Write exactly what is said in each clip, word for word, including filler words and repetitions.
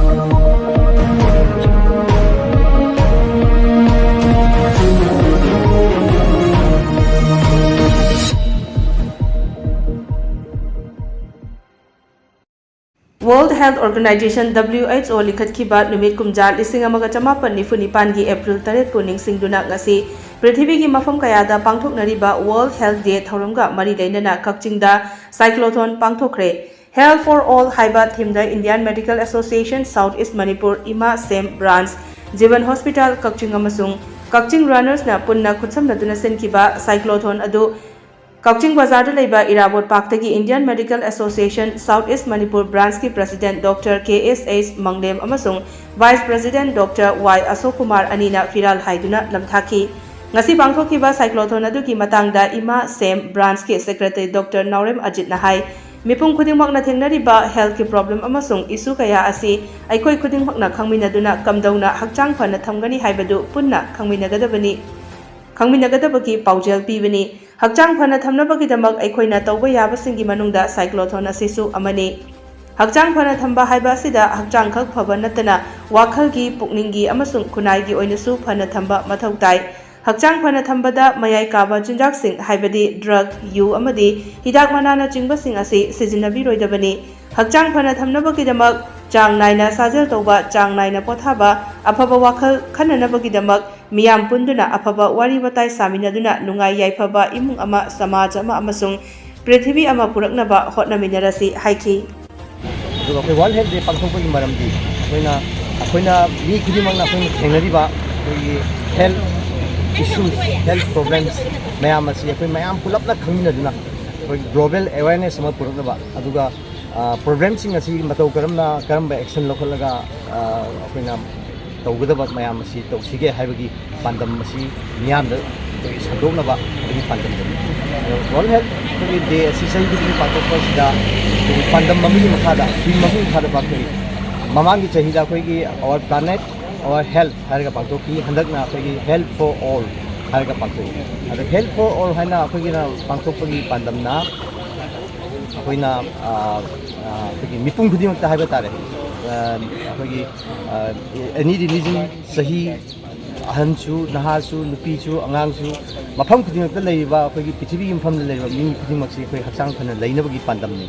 World Health Organization, W H O, ꯂꯤꯡꯈꯠꯈꯤꯕ ꯅꯨꯃꯤꯠ ꯀꯨꯝꯖꯥ ꯂꯤꯁꯤꯡ ꯑꯃꯒ ꯆꯃꯥꯄꯟ ꯅꯤꯐꯨ ꯅꯤꯄꯥꯟꯒꯤ April ꯇꯔꯦꯠꯄꯨ ꯅꯤꯡꯁꯤꯡꯗꯨꯅ ꯉꯁꯤ ꯄ꯭ꯔꯤꯊꯤꯕꯤꯒꯤ ꯃꯐꯝ ꯀꯌꯥꯗ ꯄꯥꯡꯊꯣꯛꯅꯔꯤꯕ World Health Day ꯊꯧꯔꯝꯒ ꯃꯔꯤ ꯂꯩꯅꯅ ꯀꯛꯆꯤꯡꯗ cyclothon ꯄꯥꯡꯊꯣꯛꯈ꯭ꯔꯦ꯫ Health for All ꯍꯥꯏꯕ themeꯗ Indian Medical Association South East Manipur, ꯏꯃꯥ ꯁꯦꯝ branch, ꯖꯤꯕꯟ hospital ꯀꯛꯆꯤꯡ ꯑꯃꯁꯨꯡ ꯀꯛꯆꯤꯡ runnersꯅ ꯄꯨꯟꯅ ꯈꯨꯠꯁꯝꯅꯗꯨꯅ ꯁꯤꯟꯈꯤꯕ cyclothon ꯑꯗꯨ ꯀꯛꯆꯤꯡ ꯕꯖꯥꯔꯗ ꯂꯩꯕ ꯏꯔꯥꯕꯣꯠ ꯄꯥꯔꯛꯇꯒꯤ Indian Medical Association South East Manipur branchꯀꯤ president Doctor K S H ꯃꯪꯂꯦꯝ ꯑꯃꯁꯨꯡ vice president Doctor Y ꯑꯁꯣꯛ ꯀꯨꯃꯥꯔ ꯑꯅꯤꯅ ꯐꯤꯔꯥꯜ ꯍꯥꯏꯗꯨꯅ ꯂꯝꯊꯥꯈꯤ꯫ ꯉꯁꯤ ꯄꯥꯡꯊꯣꯛꯈꯤꯕ cyclothon ꯑꯗꯨꯒꯤ ꯃꯇꯥꯡꯗ ꯏꯃꯥ ꯁꯦꯝ branchꯀꯤ secretary Doctor ꯅꯥꯎꯔꯦꯝ ꯑꯖꯤꯠꯅ ꯍꯥꯏ, ꯃꯤꯄꯨꯝ ꯈꯨꯗꯤꯡꯃꯛꯅ ꯊꯦꯡꯅꯔꯤꯕ healthꯀꯤ problem ꯑꯃꯁꯨꯡ issue ꯀꯌꯥ ꯑꯁꯤ ꯑꯩꯈꯣꯏ ꯈꯨꯗꯤꯡꯃꯛꯅ ꯈꯪꯃꯤꯟꯅꯗꯨꯅ ꯀꯝꯗꯧꯅ ꯍꯛꯆꯥꯡ ꯐꯅ ꯊꯝꯒꯅꯤ ꯍꯥꯏꯕꯗꯨ ꯄꯨꯟꯅ ꯈꯪꯃꯤꯟꯅꯒꯗꯕꯅꯤ, ꯈꯪꯃꯤꯟꯅꯒꯗꯕꯒꯤ ꯄꯥꯎꯖꯦꯜ ꯄꯤꯕꯅꯤ꯫ ꯍꯛꯆꯥꯡ ꯐꯅ ꯊꯝꯅꯕꯒꯤꯗꯃꯛ ꯑꯩꯈꯣꯏꯅ ꯇꯧꯕ ꯌꯥꯕꯁꯤꯡꯒꯤ ꯃꯅꯨꯡꯗ cyclothon ꯑꯁꯤꯁꯨ ꯑꯃꯅꯤ꯫ ꯍꯛꯆꯥꯡ ꯐꯅ ꯊꯝꯕ ꯍꯥꯏꯕ ꯑꯁꯤꯗ ꯍꯛꯆꯥꯡ ꯈꯛ ꯐꯕ ꯅꯠꯇꯅ ꯋꯥꯈꯜꯒꯤ, ꯄꯨꯛꯅꯤꯡꯒꯤ ꯑꯃꯁꯨꯡ ꯈꯨꯟꯅꯥꯏꯒꯤ ꯑꯣꯏꯅꯁꯨ ꯐꯅ ꯊꯝꯕ ꯃꯊꯧ ꯇꯥꯏ꯫ ꯍꯛꯆꯥꯡ ꯐꯅ ꯊꯝꯕꯗ ꯃꯌꯥꯏ ꯀꯥꯕ ꯆꯤꯟꯖꯥꯛꯁꯤꯡ, ꯍꯥꯏꯕꯗꯤ drug, ꯌꯨ ꯑꯃꯗꯤ ꯍꯤꯗꯥꯛ ꯃꯅꯥꯅꯆꯤꯡꯕꯁꯤꯡ ꯑꯁꯤ ꯁꯤꯖꯤꯟꯅꯕꯤꯔꯣꯏꯗꯕꯅꯤ꯫ ꯍꯛꯆꯥꯡ ꯐꯅ ꯊꯝꯅꯕꯒꯤꯗꯃꯛ ꯆꯥꯡ ꯅꯥꯏꯅ ꯁꯥꯖꯦꯜ ꯇꯧꯕ, ꯆꯥꯡ ꯅꯥꯏꯅ ꯄꯣꯊꯥꯕ, ꯑꯐꯕ ꯋꯥꯈꯜ ꯈꯟꯅꯅꯕꯒꯤꯗꯃꯛ ꯃꯤꯌꯥꯝ ꯄꯨꯟꯗꯨꯅ ꯑꯐꯕ ꯋꯥꯔꯤ ꯋꯥꯇꯥꯏ ꯁꯥꯃꯤꯟꯅꯗꯨꯅ ꯅꯨꯡꯉꯥꯏ ꯌꯥꯏꯐꯕ ꯏꯃꯨꯡ ꯑꯃ, ꯁꯃꯥꯖ ꯑꯃ ꯑꯃꯁꯨꯡ ꯄ꯭ꯔꯤꯊꯤꯕꯤ ꯑꯃ ꯄꯨꯔꯛꯅꯕ ꯍꯣꯠꯅꯃꯤꯟꯅꯔꯁꯤ ꯍꯥꯏꯈꯤ꯫ ꯑꯗꯨꯒ ꯑꯩꯈꯣꯏ World Health Day ꯄꯥꯡꯊꯣꯛꯄꯒꯤ ꯃꯔꯝꯗꯤ ꯑꯩꯈꯣꯏꯅ, ꯑꯩꯈꯣꯏꯅ ꯃꯤ ꯈꯨꯗꯤꯡꯃꯛꯅ ꯑꯩꯈꯣꯏꯅ ꯊꯦꯡꯅꯔꯤꯕ ꯑꯩꯈꯣꯏꯒꯤ health issues, health problems ꯃꯌꯥꯝ ꯑꯁꯤ ꯑꯩꯈꯣꯏ ꯃꯌꯥꯝ ꯄꯨꯂꯞꯅ ꯈꯪꯃꯤꯟꯅꯗꯨꯅ ꯑꯩꯈꯣꯏ global awareness ꯑꯃ ꯄꯨꯔꯛꯅꯕ, ꯑꯗꯨꯒ problemꯁꯤꯡ ꯑꯁꯤ ꯃꯇꯧ ꯀꯔꯝꯅ, ꯀꯔꯝꯕ action ꯂꯧꯈꯠꯂꯒ ꯑꯩꯈꯣꯏꯅ ꯇꯧꯒꯗꯕ ꯃꯌꯥꯝ ꯑꯁꯤ ꯇꯧꯁꯤꯒꯦ ꯍꯥꯏꯕꯒꯤ ꯄꯥꯟꯗꯝ ꯑꯁꯤ ꯃꯤꯌꯥꯝꯗ ꯑꯩꯈꯣꯏꯒꯤ ꯁꯟꯗꯣꯛꯅꯕ ꯑꯩꯈꯣꯏꯒꯤ ꯄꯥꯟꯗꯝꯗꯅꯤ꯫ ꯑꯗꯣ World Health ꯑꯩꯈꯣꯏꯒꯤ Day ꯑꯁꯤ ꯆꯍꯤ ꯈꯨꯗꯤꯡꯒꯤ ꯄꯥꯡꯊꯣꯛꯄ ꯑꯁꯤꯗ ꯑꯩꯈꯣꯏꯒꯤ ꯄꯥꯟꯗꯝ ꯑꯃꯒꯤ ꯃꯈꯥꯗ, theme ꯑꯃꯒꯤ ꯃꯈꯥꯗ ꯄꯥꯡꯊꯣꯛꯏ꯫ ꯃꯃꯥꯡꯒꯤ ꯆꯍꯤꯗ ꯑꯩꯈꯣꯏꯒꯤ Our Planet, Our Health ꯍꯥꯏꯔꯒ ꯄꯥꯡꯊꯣꯛꯈꯤ꯫ ꯍꯟꯗꯛꯅ ꯑꯩꯈꯣꯏꯒꯤ Health for All ꯍꯥꯏꯔꯒ ꯄꯥꯡꯊꯣꯛꯏ꯫ ꯑꯗꯣ Health for All ꯍꯥꯏꯅ ꯑꯩꯈꯣꯏꯒꯤꯅ ꯄꯥꯡꯊꯣꯛꯄꯒꯤ ꯄꯥꯟꯗꯝꯅ ꯑꯩꯈꯣꯏꯅ, ꯑ, ꯑ, ꯑꯩꯈꯣꯏꯒꯤ ꯃꯤꯄꯨꯝ ꯈꯨꯗꯤꯡꯃꯛꯇ ꯍꯥꯏꯕ ꯇꯥꯔꯦ, ꯑꯩꯈꯣꯏꯒꯤ ꯑꯦꯅꯤ ꯔꯤꯂꯤꯖꯟ, ꯆꯍꯤ, ꯑꯍꯟꯁꯨ, ꯅꯍꯥꯁꯨ, ꯅꯨꯄꯤꯁꯨ, ꯑꯉꯥꯡꯁꯨ, ꯃꯐꯝ ꯈꯨꯗꯤꯡꯃꯛꯇ ꯂꯩꯔꯤꯕ, ꯑꯩꯈꯣꯏꯒꯤ ꯄ꯭ꯔꯤꯊꯤꯕꯤꯒꯤ ꯃꯐꯝꯗ ꯂꯩꯔꯤꯕ ꯃꯤ ꯈꯨꯗꯤꯡꯃꯛꯁꯤ ꯑꯩꯈꯣꯏ ꯍꯛꯆꯥꯡ ꯐꯅ ꯂꯩꯅꯕꯒꯤ ꯄꯥꯟꯗꯝꯅꯤ꯫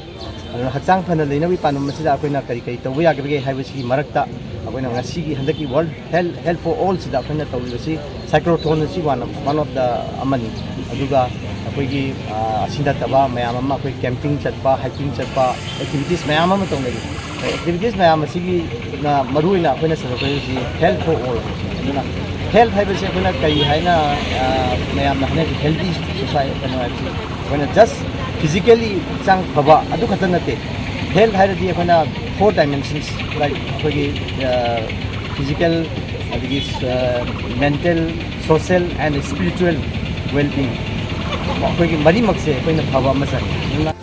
ꯑꯗꯨꯅ ꯍꯛꯆꯥꯡ ꯐꯅ ꯂꯩꯅꯕꯒꯤ ꯄꯥꯟꯗꯝ ꯑꯁꯤꯗ ꯑꯩꯈꯣꯏꯅ ꯀꯔꯤ ꯀꯔꯤ ꯇꯧꯕ ꯌꯥꯒꯗꯒꯦ ꯍꯥꯏꯕꯁꯤꯒꯤ ꯃꯔꯛꯇ ꯑꯩꯈꯣꯏꯅ ꯉꯁꯤꯒꯤ ꯍꯟꯗꯛꯀꯤ World Health, Health for All ꯁꯤꯗ ꯑꯩꯈꯣꯏꯅ ꯇꯧꯔꯤꯕꯁꯤ ꯁꯥꯏꯀ꯭ꯂꯣꯊꯣꯟ ꯑꯁꯤ one of, one of the ꯑꯃꯅꯤ꯫ ꯑꯗꯨꯒ ꯑꯩꯈꯣꯏꯒꯤ, ꯑ, ꯑꯁꯤ ꯅꯠꯇꯕ ꯃꯌꯥꯝ ꯑꯃ, ꯑꯩꯈꯣꯏ ꯀꯦꯝꯄꯤꯡ ꯆꯠꯄ, ꯍꯥꯏꯀꯤꯡ ꯆꯠꯄ, ꯑꯦꯛꯇꯤꯚꯤꯇꯤꯁ ꯃꯌꯥꯝ ꯑꯃ ꯇꯧꯅꯔꯤ꯫ ꯑꯦꯛꯇꯤꯚꯤꯇꯤꯁ ꯃꯌꯥꯝ ꯑꯁꯤꯒꯤꯅ ꯃꯔꯨꯑꯣꯏꯅ ꯑꯩꯈꯣꯏꯅ ꯁꯟꯗꯣꯛꯆꯔꯤꯁꯤ Health for All꯫ ꯑꯗꯨꯅ ꯍꯦꯜꯊ ꯍꯥꯏꯕꯁꯤ ꯑꯩꯈꯣꯏꯅ ꯀꯔꯤ ꯍꯥꯏꯅ, ꯑ, ꯃꯌꯥꯝꯅ ꯍꯥꯏꯅꯔꯤꯁꯤ? ꯍꯦꯜꯗꯤ ꯁꯣꯁꯥꯏ-, ꯀꯩꯅꯣ ꯍꯥꯏꯕꯁꯤ ꯑꯩꯈꯣꯏꯅ ꯖꯁ ꯐꯤꯖꯤꯀꯦꯜꯂꯤ ꯍꯛꯆꯥꯡ ꯐꯕ ꯑꯗꯨ ꯈꯛꯇ ꯅꯠꯇꯦ꯫ ꯍꯦꯜꯊ ꯍꯥꯏꯔꯗꯤ ꯑꯩꯈꯣꯏꯅ four dimensions, like ꯑꯩꯈꯣꯏꯒꯤ, ꯑ, ꯐꯤꯖꯤꯀꯦꯜ, ꯑꯗꯒꯤ, ꯑ, mental, social and spiritual well-being, ꯑꯩꯈꯣꯏꯒꯤ ꯃꯔꯤꯃꯛꯁꯦ ꯑꯩꯈꯣꯏꯅ ꯐꯕ ꯑꯃ ꯆꯪꯉꯤ꯫ ꯑꯗꯨꯅ